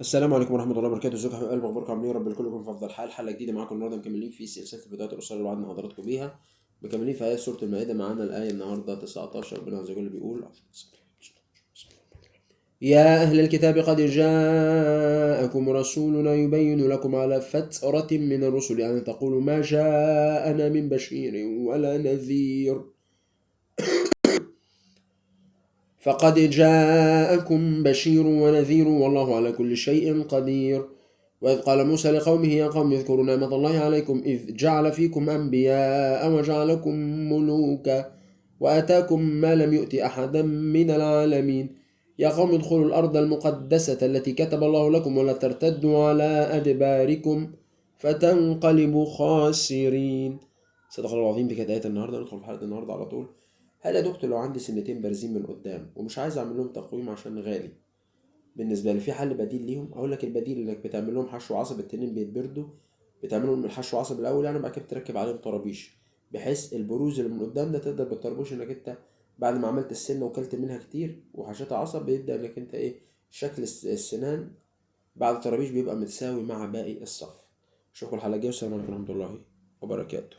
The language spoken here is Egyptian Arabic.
السلام عليكم ورحمة الله وبركاته. ازيكم يا حبايب قلبي؟ اخباركم عاملين ايه؟ رب الكل يكون في افضل حال. حلقة جديدة معاكم النهارده، مكملين في سلسلة الفيديوهات القصيرة اللي وعدنا حضراتكم بيها، مكملين في آيات سورة المائدة. معانا الآية النهارده 19. ربنا عز وجل بيقول: يا أهل الكتاب قد جاءكم رسولنا يبين لكم على فترة من الرسل أن تقولوا ما جاءنا من بشير ولا نذير فقد جاءكم بشير ونذير والله على كل شيء قدير. وإذ قال موسى لقومه يا قوم اذكروا نعمة الله عليكم إذ جعل فيكم أنبياء وجعلكم ملوكا وآتاكم ما لم يؤت أحدا من العالمين. يا قوم ادخلوا الأرض المقدسة التي كتب الله لكم ولا ترتدوا على أدباركم فتنقلبوا خاسرين. صدق الله العظيم. دي كانت آية النهارده. ندخل في حلقة النهارده على طول. هل يا دكتور لو عندي سنتين بارزين من قدام ومش عايز اعمل لهم تقويم عشان غالي بالنسبة لي، في حل بديل ليهم؟ اقول لك البديل انك بتعمل لهم حشو عصب، التنين بيتبردوا، بتعمل لهم الحشو عصب الاول يعني، بعد كده بتركب عليهم طرابيش، بحيث البروز اللي من قدام ده تقدر بالطربوش انك انت بعد ما عملت السنة وكلت منها كتير وحشتها عصب، بيبدا انك انت ايه شكل السنان بعد الطرابيش بيبقى متساوي مع باقي الصف. اشوفكم الحلقة الجاية والسلام عليكم ورحمة الله وبركاته.